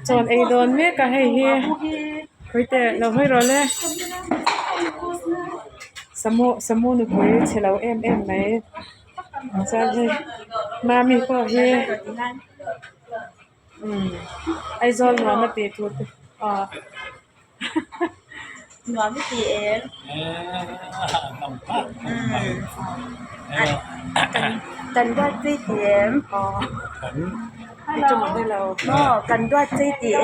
Chaw an ei dawn mek a hei hi hawi teh lo hawi rawh le samu samu nupui chhe lo em em mai chuan hei mami pawh hi umm Aizawl nuam a tih thu te aw Nuam i ti em? Kan duat che i ti em? Maw kan duat che i ti em?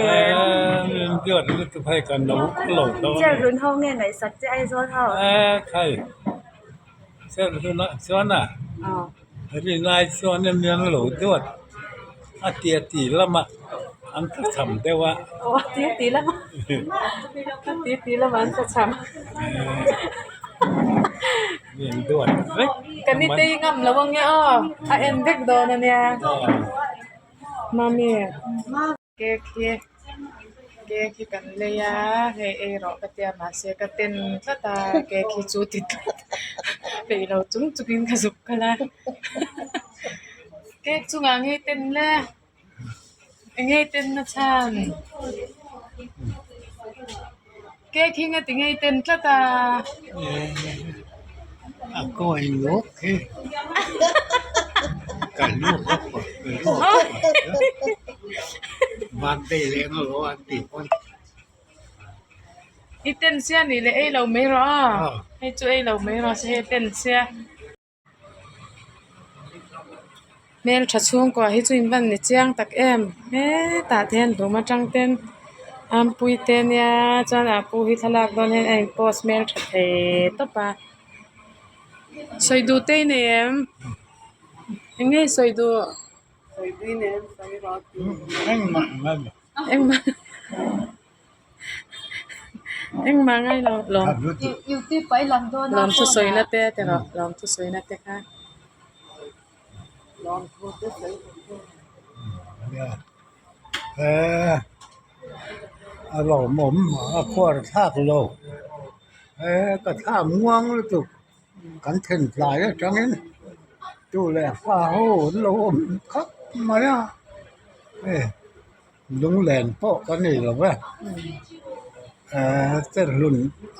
Cherhlun ho nge ngaihsak che Aizawl ho? A ti a ti lama an tlachham deuh a. Aw a ti a ti lama a ti a ti lama an tlachham. Min duat vek. Ka ni tei ngam lo ange aw a en vek dawn ania. Mami. Cake hi cake hi kan lei a hei ei rawh ka tia mahse ka ten tlat a cake hi chu ti tlat peih lo chung chung in ka zuk kal a cake chungah ngei ten le eng ngei ten na chhan cake hi nga ti ngei ten tlat a. A kawi luak hi ka luak a ka luak van tei leng alo an tih pawn. I ten sia nih leh ei lo mai rawh a hei chu ei lo mai rawh se hei ten sia. Hmeltha chhungkua hi chu in van ni chiang tak em hetah te hian dum atang ten ampui te nia chuan a pu hi thlalak dawn hian a in post hmeltha thei tawp a sawi duh te i nei em eng nge i sawi duh engmah engmah ngai lo lawm lawm thusawina te ti rawh lawm thusawina te kha. A lawmawm a khuar thlak lo ka thla muang lutuk kan then tlai atangin tu leh fa ho an lo awm khawp mai a hei. Lunglen pawh ka nei lo ve Cherhlun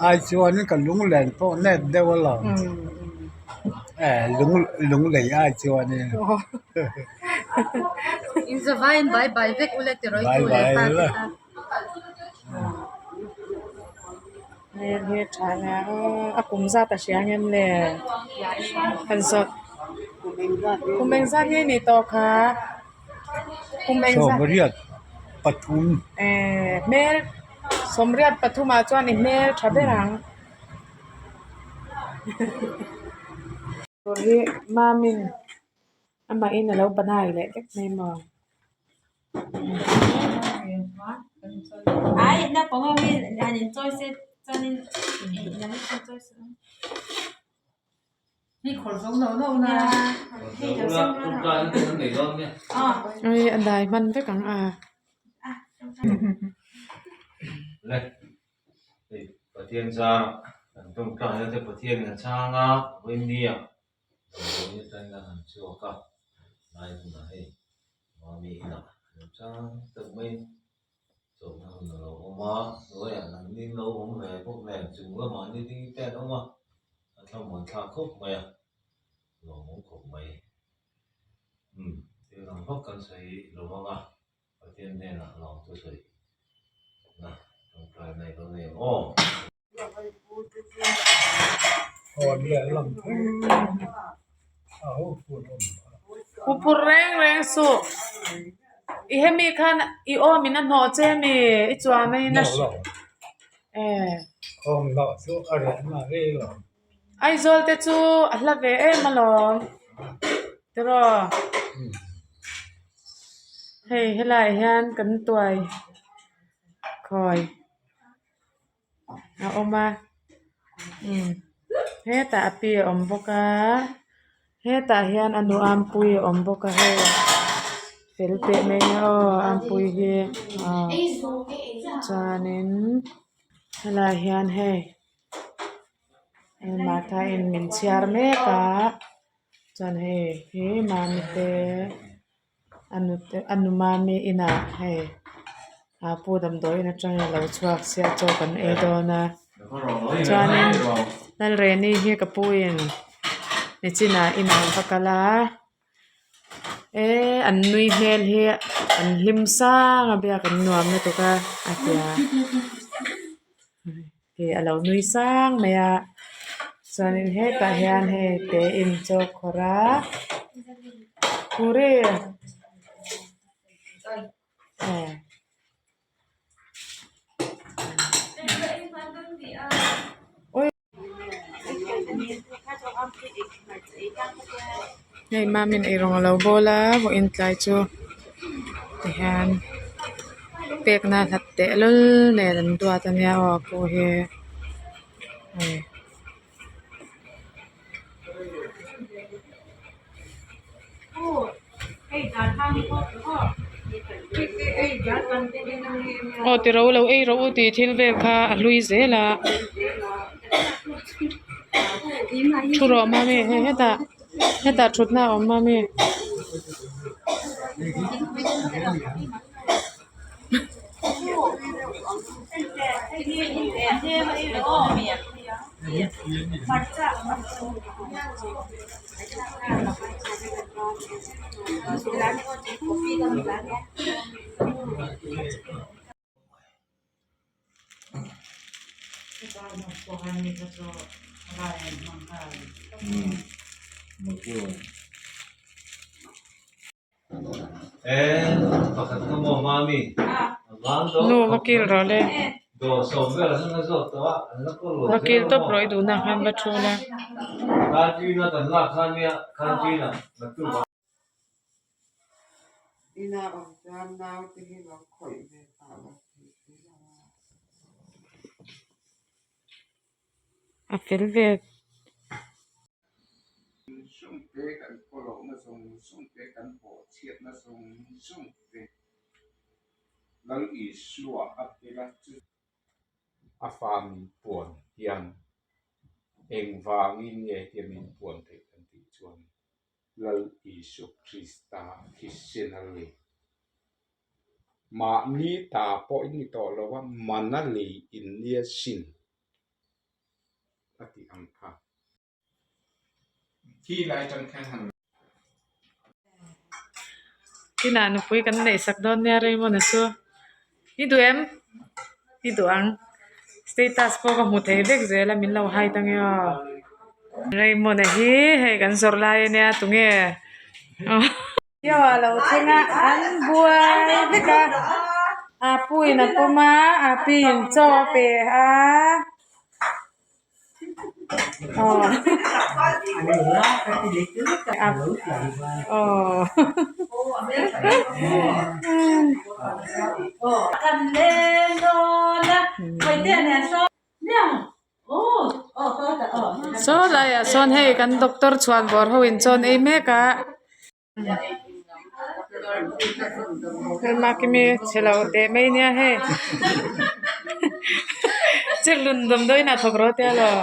ai chuan ka lunglen pawh nep deuh alawm lunglei ai chuanin bye bye la. A kum zat a hria ang em le kan zawt kum engzat nge ni tawh kha. Kum engzat Sawmriat pathum. Eh hmel sawmriat pathum ah chuan i hmel tha ber ang. Tur hi mamin amah in alo banai leh vek mai maw. Ui a dai hman vek ang a. Huphurh reng reng suh i hemi khan i awm in a hnawh che mi i chuan a in a Aizawl te chu a hla ve em alawm tiraw hei helaiah hian kan tuai khawi. A awm a umm hetah a pi a awm bawk a hetah hian a nu ampui a awm bawk a hei fel teh mai nia aw ampui hi aw chuanin helaiah hian hei martha in min chhiar mek a chuan hei hi mami te. A nute a nu mami inah hei aa pu damdawiin atangin a lo chhuak sia chaw kan ei dawn a chuanin Lalreni hi ka pu in nichinah inah a va kal a eee an nui hmel hi an hlim sang a biak an nuam lutuk a a ti a ih a lo nui sang mai a chuanin hetah hian hei te in chaw khawrh a kuri aw. Hei mamin eirawng a lo bawl a vawiin tlai chu tihian pekna hlat tehlul nen an duat a nia aw a pu hi hei. Aw ti ro lo ei rawh u tih thil vel kha a hlui zel a thu rawh mami hei hetah hetah thutna a awm mami. Nu va kil rawh le va kil tawp rawh i duhna khan va thu la. A fel ve. Zawng te kan khawlohna zawng zawng te kan bawhchhiatna zawng zawng te Lal Isua a tel a chu. A fa min puan hian engvangin nge tia min puan theih kan tih chuan Lal Isu Krista thisen a lei. Mahni ta pawh in ni tawh lo a, mana lei in nia sin a tih ang kha. Kinah nupui kan neih sak dawn nia Raymond-a chu i duh em? I duh ang. Status pawh ka hmu thei vek zel a min lo hide ange aw. Raymond-a hi hei kan zawrh lai ania tunge Kio a lo thleng a an buai vek a a pu in a pawm a a pi in chaw a pe a. Saw laiah sawn hei kan doctor chhuan bawr ho in chawn ei mek a. Hmelma kimi chhe lo teh mai nia hei chirhlun dawmdawiin ah thawk rawh tia law.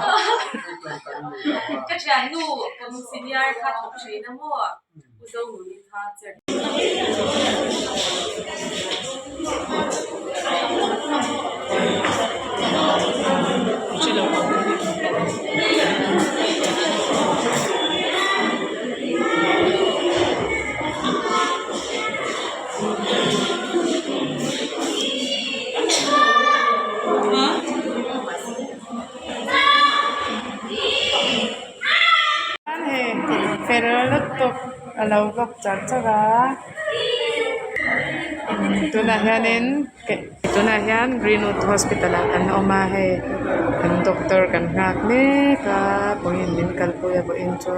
Fel lutuk a lo vlog char char a tunah hianin tunah hian greenwood hospital ah kan awm a hei kan doctor kan nghak mek a vawiin min kalpui a vawiin chu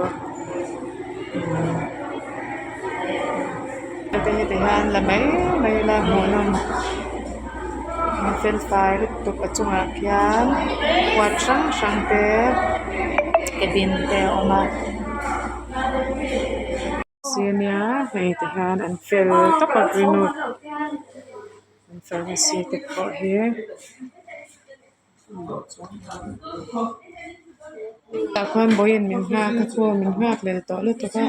te hi tihian la mai mai ila hmuhnawm a fel fai lutuk a chungah khian ward hrang hrang te cabin te a awm a. Nia hei ti hian an fel tawp a greenwood an pharmacy te pawh hi. Tah khuan vawiin min nghak a chu min nghak leh tawh lutuk a.